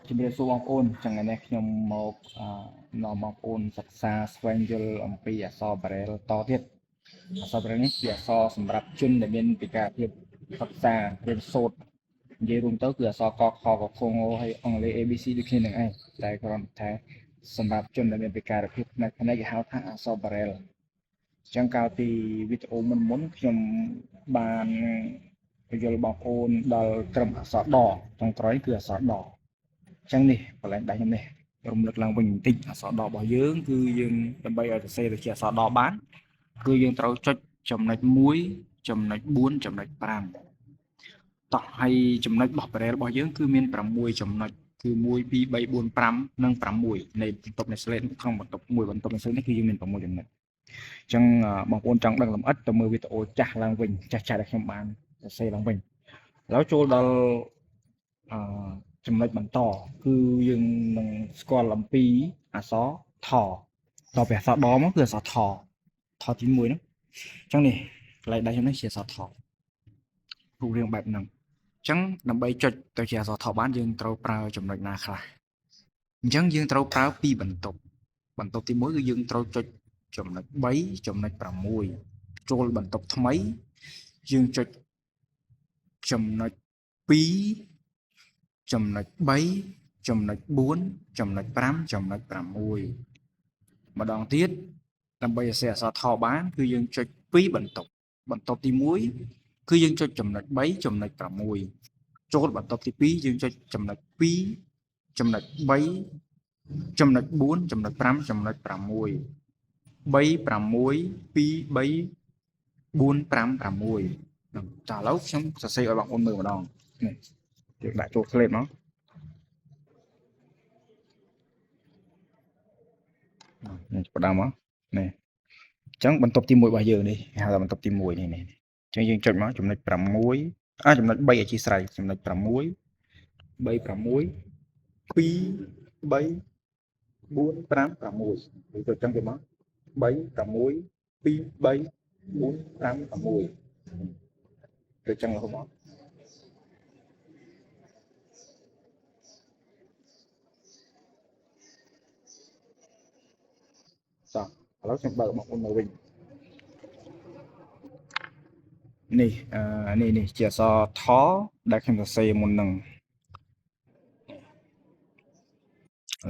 ជំរាបសួរបងប្អូនចឹងថ្ងៃនេះខ្ញុំមកនាំបងប្អូនសិក្សាស្វែងយល់អំពីអក្សរបារ៉េលតទៀតអក្សរបារ៉េលនេះជាអក្សរសម្រាប់ជនដែលមានពិការភាពសិក្សារៀនសូត្រនិយាយរួមទៅគឺអក្សរកខកខងហើយអង់គ្លេស ABC ដូចគ្នានឹងឯងតែគ្រាន់តែសម្រាប់ជនដែលមានពិការភាពផ្នែកភ្នែកគេហៅថាអក្សរបារ៉េលអញ្ចឹងកាលពីវីដេអូមុនមុនខ្ញុំបានពយល់បងប្អូនដល់ត្រឹមអក្សរដចុងក្រោយគឺអក្សរដអញ្ចឹងនេះកន្លែងដៃខ្ញុំនេះរំលឹកឡើងវិញបន្តិចអក្សរដរបស់យើងគឺយើងដើម្បីឲ្យសរសេរទៅជាអក្សរដបានគឺយើងត្រូវចុចចំណុច1ចំណុច4ចំណុច5តោះហើយចំណុចរបស់បារ៉េលរបស់យើងគឺមាន6ចំណុចគឺ1 2 3 4 5និង6នៃបន្ទប់នៃស្លេតក្នុងបន្ទប់មួយបន្ទប់នៃស្លេតនេះគឺយើងមាន6ចំណុចអញ្ចឹងបងប្អូនចង់ដឹងលម្អិតទៅមើលវីដេអូចាស់ឡើងវិញចាស់ចាស់ដែលខ្ញុំបានសរសេរឡើងវិញឥឡូវចូលដល់អឺចំណុចបន្តគឺយើងនឹងស្គាល់អំពីអក្សរថតទៅពីអក្សរដមកគឺអក្សរថថទី1ហ្នឹងអញ្ចឹងនេះកន្លែងដៃខ្ញុំនេះជាអក្សរថរូបរាងបែបហ្នឹងអញ្ចឹងដើម្បីចុចទៅជាអក្សរថបានយើងត្រូវប្រើចំណុចណាខ្លះអញ្ចឹងយើងត្រូវប្រើពីរបន្ទប់បន្ទប់ទី1គឺយើងត្រូវចុចចំណុច3ចំណុច6ចូលបន្ទប់ថ្មីយើងចុចចំណុច2ចំណុច3ចំណុច4ចំណុច5ចំណុច6ម្ដងទៀតដើម្បីសរសេរអក្សរថបានគឺយើងចុច2បន្ទប់បន្ទប់ទី1គឺយើងចុចចំណុច3ចំណុច6ចូលបន្ទប់ទី2យើងចុចចំណុច2ចំណុច3ចំណុច4ចំណុច5ចំណុច6 3 6 2 3 4 5 6ហ្នឹងចាឥឡូវខ្ញុំសរសេរឲ្យបងប្អូនមើលម្ដងនេះយើងដាក់ចូលស្លេតមកនេះផ្ដើមមកនេះអញ្ចឹងបន្ទប់ទី1របស់យើងនេះគេហៅថាបន្ទប់ទី1នេះនេះអញ្ចឹងយើងចុចមកចំណុច6អាចំណុច3អធិស្ឋានចំណុច6 3 6 2 3 4 5 6យើងចុចចឹងទៅមក3 6 2 3 4 5 6ទៅចឹងរហូតមកតោះឥឡូវខ្ញុំបើកបងប្អូនមកវិញនេះអឺនេះនេះជាអក្សរថដែលខ្ញុំសរសេរមុននឹង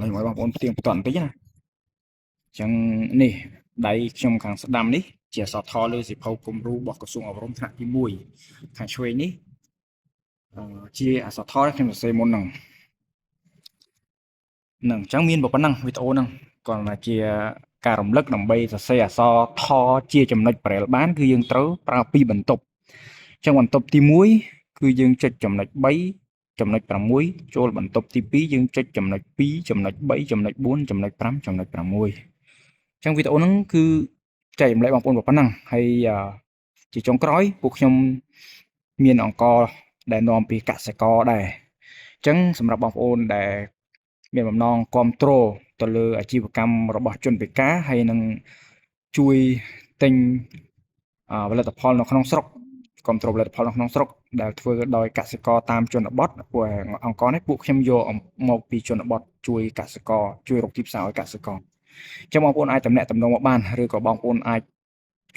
ឥឡូវឲ្យបងប្អូនផ្ទៀងផ្ទាត់បន្តិចណាអញ្ចឹងនេះដៃខ្ញុំខាងស្ដាំនេះជាអក្សរថលើសៀវភៅគំរូរបស់ក្រសួងអប់រំថ្នាក់ទី1ខាងឆ្វេងនេះជាអក្សរថដែលខ្ញុំសរសេរមុននឹងនឹងអញ្ចឹងមានប៉ុណ្ណឹងវីដេអូហ្នឹងគ្រាន់តែជាការរំលឹកដើម្បីសរសេរអក្សរថជាចំណុចប្រែលបានគឺយើងត្រូវប្រើពីរបន្ទប់អញ្ចឹងបន្ទប់ទី1គឺយើងចុចចំណុច3ចំណុច6ចូលបន្ទប់ទី2យើងចុចចំណុច2ចំណុច3ចំណុច4ចំណុច5ចំណុច6អញ្ចឹងវីដេអូហ្នឹងគឺចែករំលែកបងប្អូនប៉ុណ្ណឹងហើយជាចុងក្រោយពួកខ្ញុំមានអង្គដែលនាំពីកសិករដែរអញ្ចឹងសម្រាប់បងប្អូនដែលមានបំណងគ្រប់គ្រងទៅលើអាជីវកម្មរបស់ជនពិការហើយនឹងជួយទិញផលិតផលនៅក្នុងស្រុកគ្រប់គ្រងផលិតផលនៅក្នុងស្រុកដែលធ្វើដោយកសិករតាមជនបទពួកអង្គនេះពួកខ្ញុំយកមកពីជនបទជួយកសិករជួយរកទីផ្សារឲ្យកសិករអញ្ចឹងបងប្អូនអាចតំណាក់តំណងមកបានឬក៏បងប្អូនអាច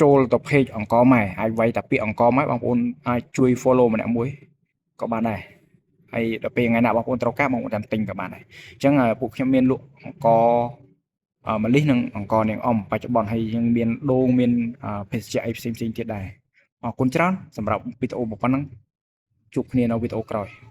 ចូលទៅ page អង្គម៉ែអាចវាយតែពាក្យអង្គម៉ែបងប្អូនអាចជួយ follow ម្នាក់មួយក៏បានដែរហើយដល់ពេលថ្ងៃណាបងប្អូនត្រូវការបងប្អូនតាមទិញក៏បានដែរអញ្ចឹងពួកខ្ញុំមានលក់អង្គម្លិះនិងអង្គនាងអំបច្ចុប្បន្នហើយយើងមានដូងមានភេសជ្ជៈអីផ្សេងផ្សេងទៀតដែរអរគុណច្រើនសម្រាប់វីដេអូប៉ុណ្ណឹងជួបគ្នានៅវីដេអូក្រោយ។